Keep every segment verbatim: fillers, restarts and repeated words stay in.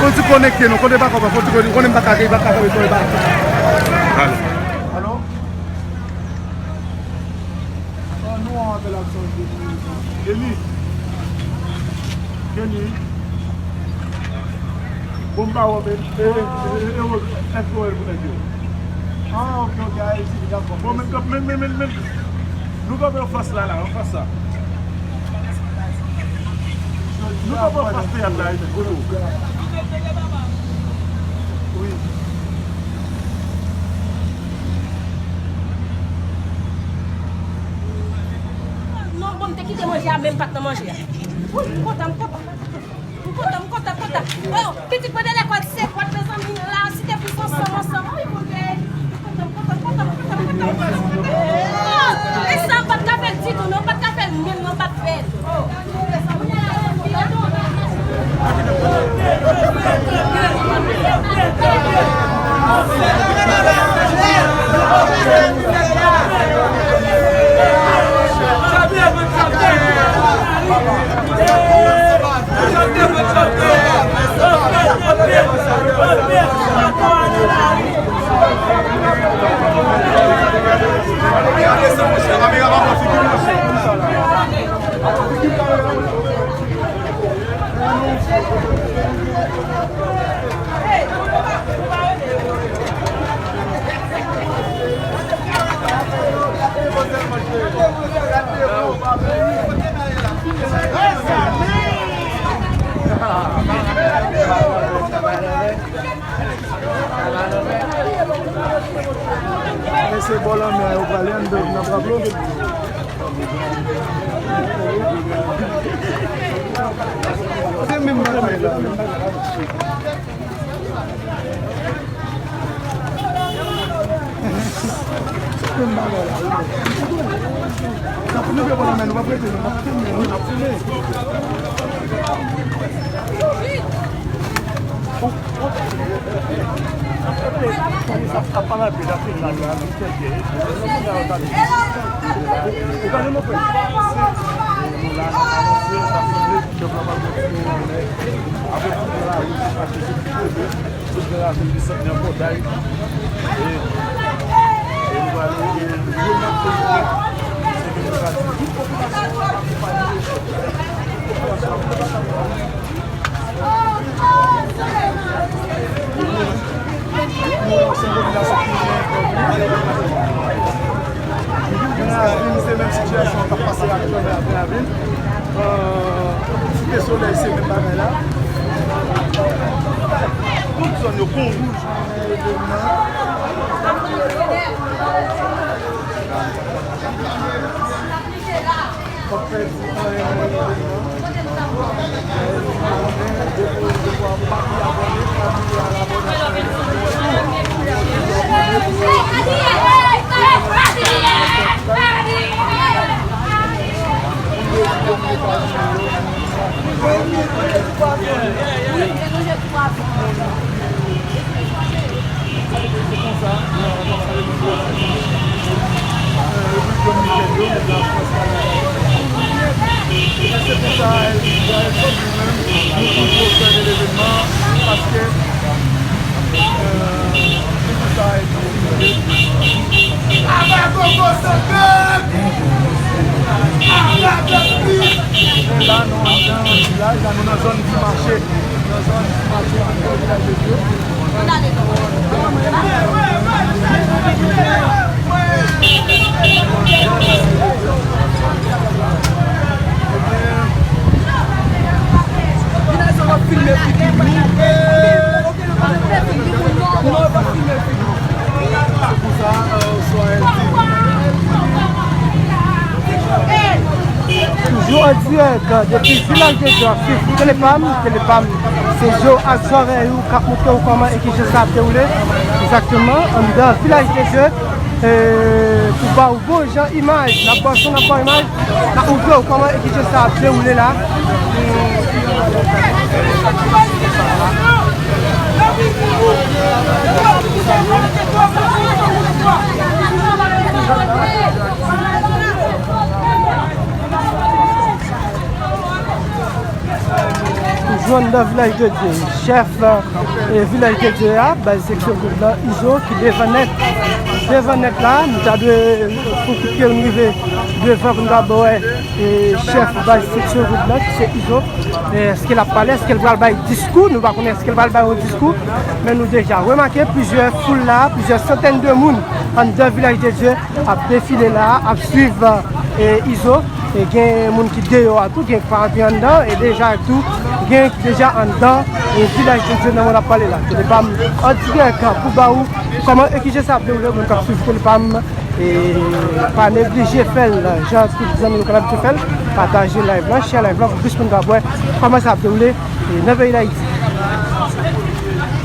Fò ti konekte non, kote pa konpa, fò ti konekte, konnen m pa ka, pa ka fè reto e ba. Alo. Alo? Oh, nou an apèl aksyon de Kenny. Kenny. Bon, m pa wè, men, e, e, e, e, e, èske w wè l pou nèg yo? Ah, ok, ok, Ayiti, dakò. Bon, men, men, men, men, men, nou kanpe anfas la, la, anfas la. Nou kanpe anfas teyat la, wi, men, kote w? Wi. Non, bon, m te kite manje a, men m pa t nan manje a. Wi, m kontan, m kontan. M kontan, m kontan, m kontan. Oh, pitit mwen de lekòl, se kwat, mezanmi, la, si te plis ansanm, ansanm. Wi, m kontan, m kontan, m kontan, m kontan, m kontan. Oh, e sa, m pa t ka fè l ditou, non, m pa t ka fè l menm, non, m pa t fè l. Oh. Mesye bò lanmè a yo prale anndan, n ap raple w. Se menm bagay la. Se menm bagay la. N ap rive bò lanmè, nou p ap rete, nou p ap tounen, wi, n ap tounen. Granvin, se menm sitiyasyon k ap pase aktyèlman a Granvin. Euh, Site Solèy, se menm bagay la. Tout zòn yo, Pon Wouj. Se konsa, nou toujou obsève levènman, paske, euh, se konsa, Aba Gogo Santan! Aba Bèk Pi! La, nou anndan vilaj la, nou nan zòn Ti Mache. Nan zòn Ti Mache, anndan vilaj de Dye. Toujou an dirèk depi Vilaj de Dye, swiv Telepam, Telepam. Se Joas Jorel ou k ap montre w kòman e ki jan sa ap dewoule. Egzakteman, anndan Vilaj de Dye, e, pou ba w bon jan imaj, n ap ba w son, n ap ba w imaj, n ap montre w kòman e ki jan sa ap dewoule la. Toujou Anndan Vilaj de Dye, chèf, e, Vilaj de Dye a, baz seksyon Goud lan, Izo, ki devan nèt. Devan nèt la, nou ta dwe fè kout pye nou rive devan pou nou ta wè, e, chèf baz seksyon Goud lan, ki se Izo. E, èske l ap pale, èske l pral bay diskou? Nou pa konnen èske l pral bay yon diskou, men nou deja remake plizyè foul la, plizyè santèn de moun anndan Vilaj de Dye ap defile la, ap swiv, e, Izo. E gen moun ki deyò a tou, gen ki pa antre anndan, e deja tou, gen ki deja anndan, e, Vilaj de Dye nan mwen ap pale la. Telèpam an dirèk pou ba ou kòman ekije sa ap dewoule, moun k ap swiv Telèpam, e, pa neglije fè l, jan tout zanmi nou konn abitye fè l, pataje live lan, share live lan, pou plis moun ka wè kòman sa ap dewoule, e, nan peyi Dayiti.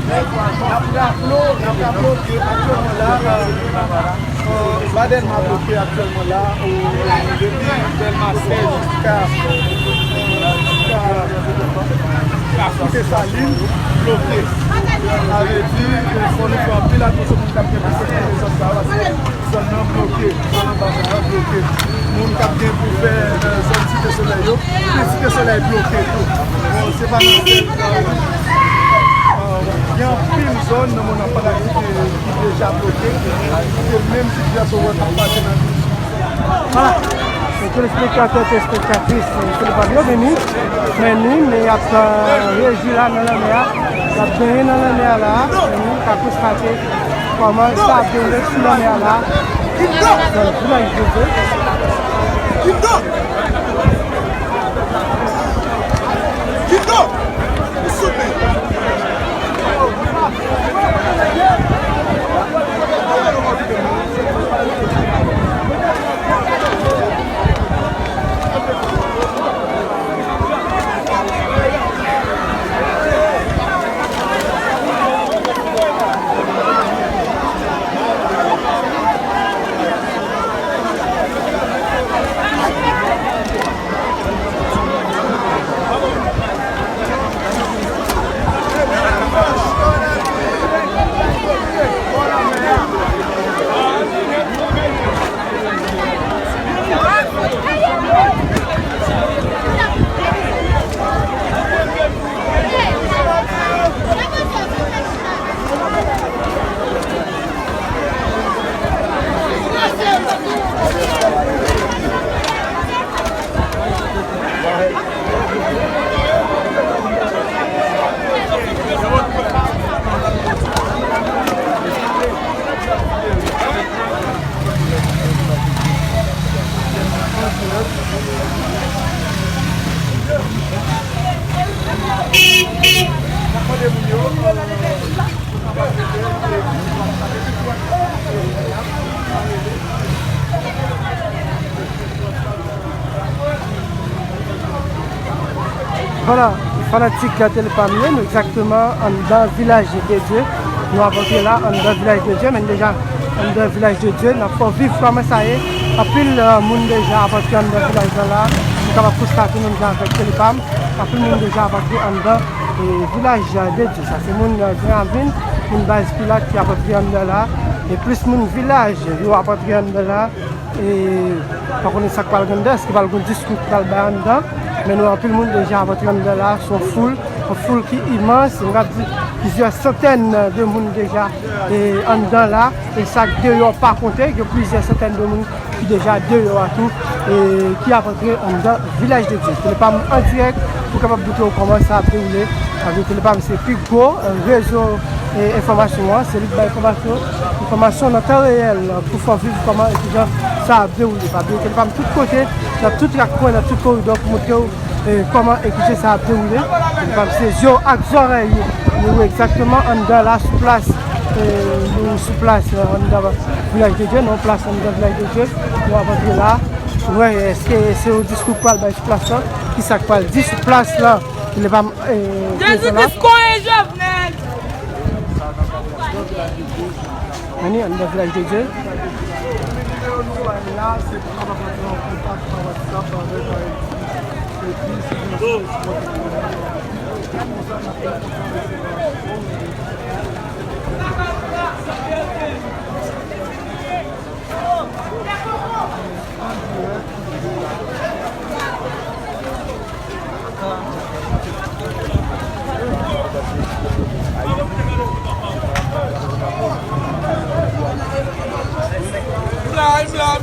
N ap raple w, n ap raple w ke aktyèlman la, e, e, Badèlma bloke aktyèlman la, e, depi Dèlma sèz jiska, jiska, jiska Site Salin bloke. Sa vle di, e, fò nou fè anpil atansyon pou n kapab gen plis enpòtan sa, paske zòn nan bloke, zòn anba sa a bloke. Moun k ap gen pou fè, e, zòn Site Solèy yo, tout Site Solèy bloke tou. Bon, se pa nan sèl, e, e, gen anpil zòn nan mòn an pa la ki, ki deja bloke. Se menm sitiyasyon w ap pase nan vil. Vwala. E telespektatè, telespektatris, e, Telèpam yo, vini, men ni, men y ap, e, rejwi la nan lanmè a. Y ap benyen nan lanmè a la, men ni ka konstate kòman sa ap dewoule sou lanmè a la. Nan Vilaj de Dye. Vwala, fanatik Telèpam yo, nou egzakteman anndan Vilaj de Dye. Nou ap antre la, anndan Vilaj de Dye, men deja anndan Vilaj de Dye, n ap fè w viv kòman sa ye. Anpil, e, moun deja ap antre anndan vilaj lan la. Nou kapab konstate menm jan avèk Telèpam, anpil moun deja ap antre anndan, e, Vilaj de Dye. Sa se moun, e, Gran Ravin, moun baz Pilat ki ap antre anndan la. E plis moun vilaj yo ap antre anndan la. E pa konnen sa k pral gen anndan, èske pral gen diskou k pral bay anndan, men nou wè anpil moun deja ap antre anndan la, se yon foul, yon foul ki imans, m ap di plizyè santèn de moun deja, e, anndan la, e sa k deyò pa konte, gen plizyè santèn de moun ki deja deyò a tou, e ki ap antre anndan Vilaj de Dye. Telèpam an dirèk pou kapab montre w kòman sa ap dewoule. Paske Telèpam se pi gwo, e, rezo, e, enfòmasyon an, se li k bay enfòmasyon, enfòmasyon nan tan reyèl, e, pou fè w viv kòman e kijan sa ap dewoule. Pa bliye Telèpam tout kote, nan tout rak kwen, nan tout koridò pou montre w, e, kòman e kijan sa ap dewoule. Telèpam se zye w ak zòrèy ou. Nou egzakteman anndan la sou plas, e, nou sou plas, e, anndan Vilaj de Dye, nan yon plas anndan Vilaj de Dye. Nou ap antre la. Wè, èske se yon diskou k pral bay sou plas lan? Kisa k pral di sou plas lan? Telèpam, e, Jezi Kris konyen Jovenel! Anni, anndan Vilaj de Dye.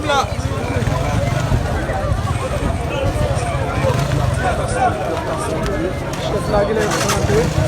Chèf la genlè rantre.